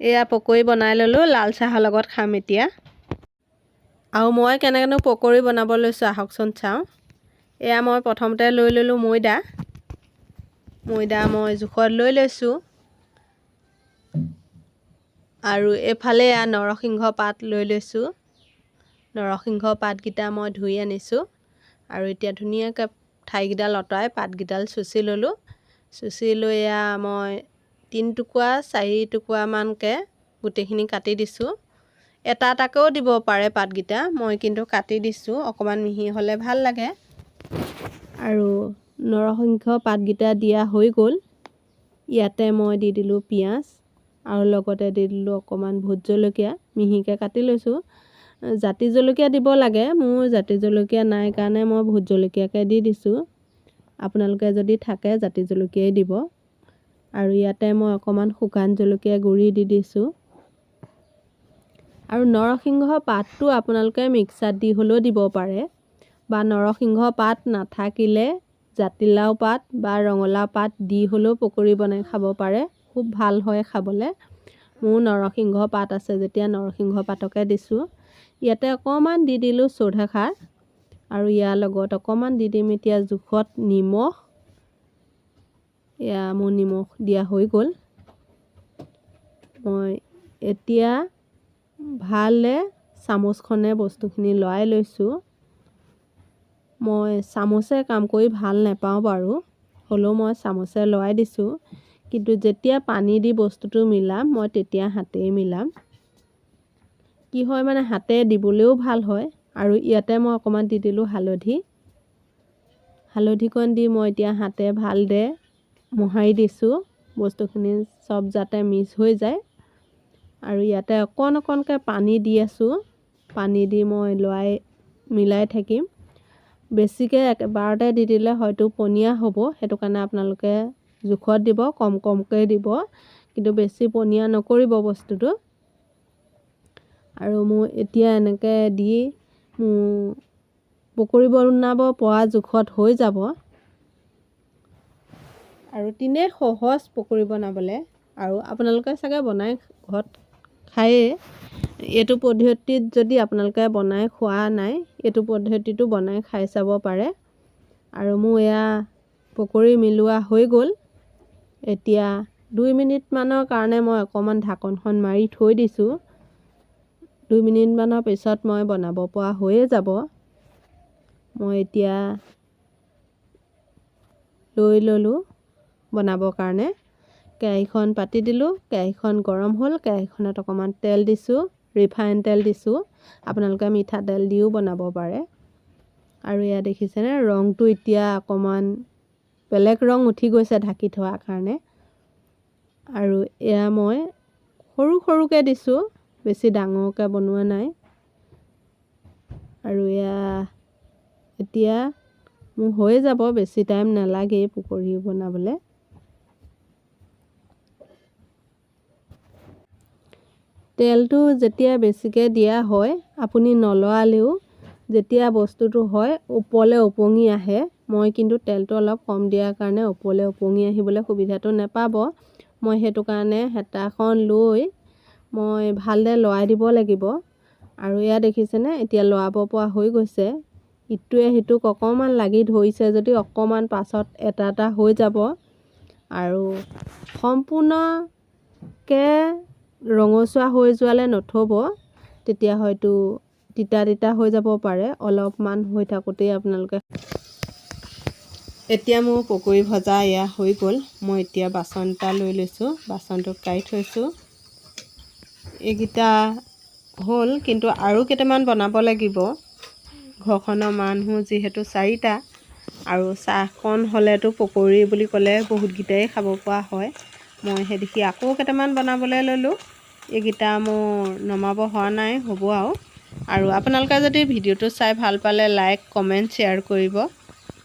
এয়া পকৰি বনাই ল'লোঁ, লাল চাহৰ লগত খাম এতিয়া। আৰু মই কেনেকৈনো পকৰি বনাব লৈছোঁ, আহকচোন চাওঁ। এয়া মই প্ৰথমতে লৈ ল'লোঁ ময়দা। ময়দা মই জোখত লৈ লৈছোঁ। আৰু এইফালে এয়া নৰসিংহ পাত লৈ লৈছোঁ। নৰসিংহ পাতকেইটা মই ধুই আনিছোঁ আৰু এতিয়া ধুনীয়াকৈ ঠাৰিকেইডাল আঁতৰাই পাতকেইডাল চুচি ল'লোঁ। চুচি লৈ এয়া মই 3 টুকুৰা 4 টুকুৰামানকৈ গোটেইখিনি কাটি দিছোঁ। এটা এটাকৈও দিব পাৰে পাতকেইটা, মই কিন্তু কাটি দিছোঁ, অকণমান মিহি হ'লে ভাল লাগে। আৰু নৰসিংহ পাতকেইটা দিয়া হৈ গ'ল। ইয়াতে মই দি দিলোঁ পিঁয়াজ আৰু লগতে দি দিলোঁ অকণমান ভোট জলকীয়া, মিহিকৈ কাটি লৈছোঁ। জাতি জলকীয়া দিব লাগে, মোৰ জাতি জলকীয়া নাই কাৰণে মই ভোট জলকীয়াকে দি দিছোঁ। আপোনালোকে যদি থাকে, জাতি জলকীয়াই দিব। আৰু ইয়াতে মই অকণমান শুকান জলকীয়া গুড়ি দি দিছোঁ। আৰু নৰসিংহ পাতটো আপোনালোকে মিক্সাৰত দি হ'লেও দিব পাৰে বা নৰসিংহ পাত নাথাকিলে জাতিলাও পাত বা ৰঙালাও পাত দি হ'লেও পকৰি বনাই খাব পাৰে, খুব ভাল হয় খাবলৈ। মোৰ নৰসিংহ পাত আছে যেতিয়া নৰসিংহ পাতকে দিছোঁ। ইয়াতে অকণমান দি দিলোঁ চ'ডা খাৰ আৰু ইয়াৰ লগত অকণমান দি দিম এতিয়া জোখত নিমখ। এয়া মোৰ নিমখ দিয়া হৈ গ'ল। মই এতিয়া ভালদৰে চামুচখনে বস্তুখিনি লৰাই লৈছোঁ। মই চামুচে কাম কৰি ভাল নাপাওঁ বাৰু, হ'লেও মই চামুচে লৰাই দিছোঁ। কিন্তু যেতিয়া পানী দি বস্তুটো মিলাম, মই তেতিয়া হাতেই মিলাম। কি হয় মানে, হাতে দিবলৈও ভাল হয়। আৰু ইয়াতে মই অকণমান দি দিলোঁ হালধি। হালধিকণ দি মই এতিয়া হাতে ভালদৰে মোহাৰি দিছোঁ, বস্তুখিনি চব যাতে মিক্স হৈ যায়। আৰু ইয়াতে অকণ অকণকৈ পানী দি আছোঁ। পানী দি মই লৰাই মিলাই থাকিম। বেছিকৈ একেবাৰতে দি দিলে হয়তো পনীয়া হ'ব, সেইটো কাৰণে আপোনালোকে জোখত দিব, কম কমকৈ দিব, কিন্তু বেছি পনীয়া নকৰিব বস্তুটো। আৰু মোৰ এতিয়া এনেকৈ দি মোৰ পকৰি বনাব পৰা জোখত হৈ যাব। আৰু তেনেই সহজ পকৰি বনাবলৈ। আৰু আপোনালোকে চাগে বনাই ঘৰত খায়েই। এইটো পদ্ধতিত যদি আপোনালোকে বনাই খোৱা নাই, এইটো পদ্ধতিটো বনাই খাই চাব পাৰে। আৰু মোৰ এয়া পকৰি মিলোৱা হৈ গ'ল। এতিয়া 2 মিনিটমানৰ কাৰণে মই অকণমান ঢাকনখন মাৰি থৈ দিছোঁ। 2 মিনিটমানৰ পিছত মই বনাব পৰা হৈয়ে যাব। মই এতিয়া লৈ ল'লোঁ বনাবৰ কাৰণে। কেৰাহীখন পাতি দিলোঁ, কেৰাহীখন গৰম হ'ল। কেৰাহীখনত অকণমান তেল দিছোঁ, ৰিফাইন তেল দিছোঁ, আপোনালোকে মিঠাতেল দিও বনাব পাৰে। আৰু এয়া দেখিছেনে, ৰংটো এতিয়া অকণমান বেলেগ ৰং উঠি গৈছে ঢাকি থোৱাৰ কাৰণে। আৰু এয়া মই সৰু সৰুকৈ দিছোঁ, বেছি ডাঙৰকৈ বনোৱা নাই। আৰু এয়া এতিয়া মোৰ হৈয়ে যাব, বেছি টাইম নালাগেই পকৰি বনাবলৈ। তেলটো যেতিয়া বেছিকৈ দিয়া হয়, আপুনি নলৰালেও যেতিয়া বস্তুটো হয়, ওপৰলৈ ওপঙি আহে। মই কিন্তু তেলটো অলপ কম দিয়াৰ কাৰণে ওপৰলৈ ওপঙি আহিবলৈ সুবিধাটো নাপাব। মই সেইটো কাৰণে হেতাখন লৈ মই ভালদৰে লৰাই দিব লাগিব। আৰু এয়া দেখিছেনে, এতিয়া লৰাব পৰা হৈ গৈছে। ইটোৱে সিটোক অকণমান লাগি ধৰিছে যদি অকণমান পাছত এটা এটা হৈ যাব। আৰু সম্পূৰ্ণকৈ ৰঙচুৱা হৈ যোৱালৈ নথ'ব, তেতিয়া হয়তো তিতা তিতা হৈ যাব পাৰে। অলপমান হৈ থাকোঁতেই আপোনালোকে। এতিয়া মোৰ পকৰি ভজা এয়া হৈ গ'ল। মই এতিয়া বাচন এটা লৈ লৈছোঁ, বাচনটোত কাঢ়ি থৈছোঁ। এইকেইটা হ'ল, কিন্তু আৰু কেইটামান বনাব লাগিব। ঘৰখনৰ মানুহ যিহেতু চাৰিটা আৰু চাহকণ হ'লেতো পকৰি বুলি ক'লে বহুতকেইটাই খাব পৰা হয়। মই সেই দেখি আকৌ কেইটামান বনাবলৈ ল'লোঁ। এইকেইটা মোৰ নমাব হোৱা নাই, হ'ব আৰু। আৰু আপোনালোকে যদি ভিডিঅ'টো চাই ভাল পালে লাইক, কমেণ্ট, শ্বেয়াৰ কৰিব।